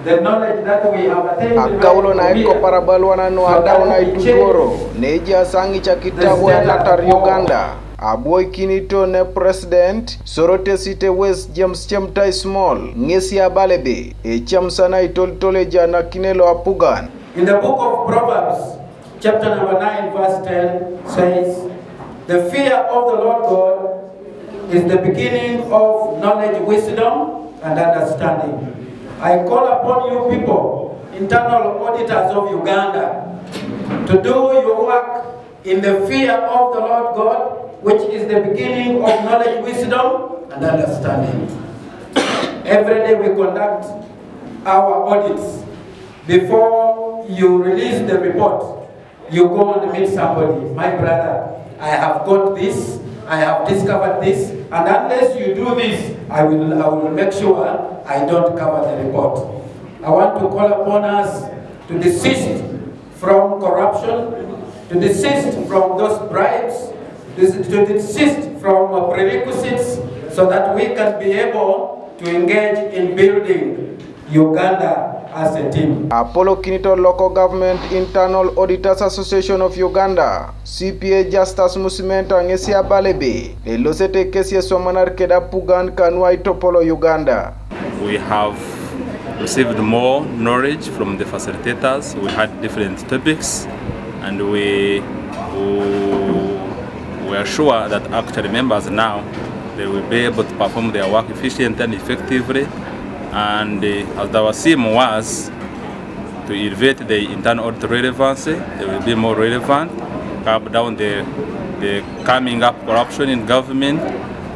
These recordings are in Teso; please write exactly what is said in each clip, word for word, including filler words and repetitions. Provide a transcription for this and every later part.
The knowledge that we have attained. Akaulo na iko parabalwana no adau na itutoro neja sangi cha kitabu ya natar Uganda. Aboi kinito ne President Soroti City West James Chemutai Small ngesi abalebe echam sana itolitole jana kinelo apugan. In the book of Proverbs, chapter number nine, verse ten says, "The fear of the Lord God is the beginning of knowledge, wisdom, and understanding." I call upon you people, internal auditors of Uganda, to do your work in the fear of the Lord God, which is the beginning of knowledge, wisdom, and understanding. Every day we conduct our audits. Before you release the report, you go and meet somebody. "My brother, I have got this, I have discovered this, and unless you do this, I will, I will make sure I don't cover the report." I want to call upon us to desist from corruption, to desist from those bribes, to desist from prerequisites, so that we can be able to engage in building Uganda as a team. Apolo kinito Local Government Internal Auditors Association of Uganda, C P A, Justus Musimenta ngesi abalebe elosete kesi esomanar keda pugan kanua itopolo Uganda. We have received more knowledge from the facilitators. We had different topics, and we, we are sure that actually members now, they will be able to perform their work efficiently and effectively. And uh, as our theme was to elevate the internal audit relevancy, they will be more relevant, curb down the, the coming up corruption in government,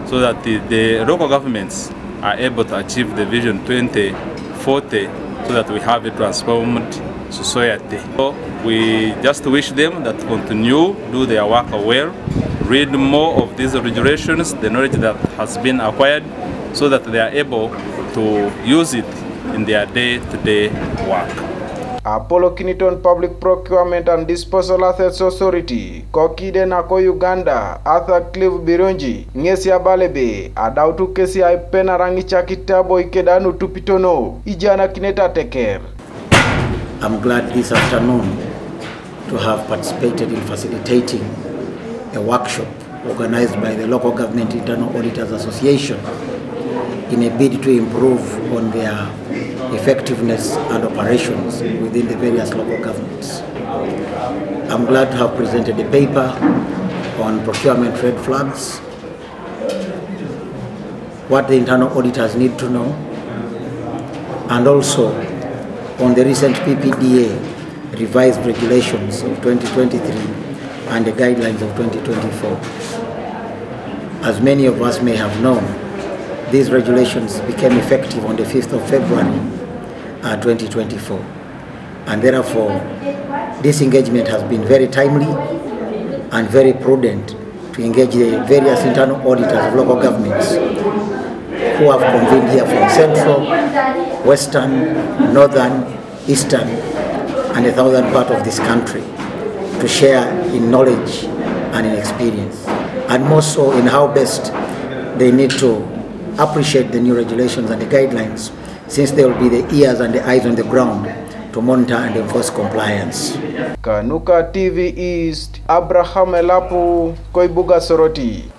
so that the, the local governments are able to achieve the Vision twenty forty, so that we have a transformed society. So we just wish them that continue, do their work well, read more of these regulations, the knowledge that has been acquired, so that they are able to use it in their day-to-day work. Apolo kinito Public Procurement and Disposal Assets Authority, kokide nako Uganda, Arthur Clive Birungi ngesi abalebe adautu kesi aipena rangi cha kitabu ikedanu tupitono ijana kineta teker. I'm glad this afternoon to have participated in facilitating a workshop organized by the Local Government Internal Auditors Association in a bid to improve on their effectiveness and operations within the various local governments. I'm glad to have presented a paper on procurement red flags, what the internal auditors need to know, and also on the recent P P D A revised regulations of twenty twenty-three and the guidelines of twenty twenty-four. As many of us may have known, these regulations became effective on the fifth of February, uh, twenty twenty-four, and therefore this engagement has been very timely and very prudent to engage the various internal auditors of local governments who have convened here from Central, Western, Northern, Eastern, and the southern part of this country to share in knowledge and in experience, and more so in how best they need to appreciate the new regulations and the guidelines, since they will be the ears and the eyes on the ground to monitor and enforce compliance. Kanuka T V East, Abraham Elapu, Koibuga Soroti.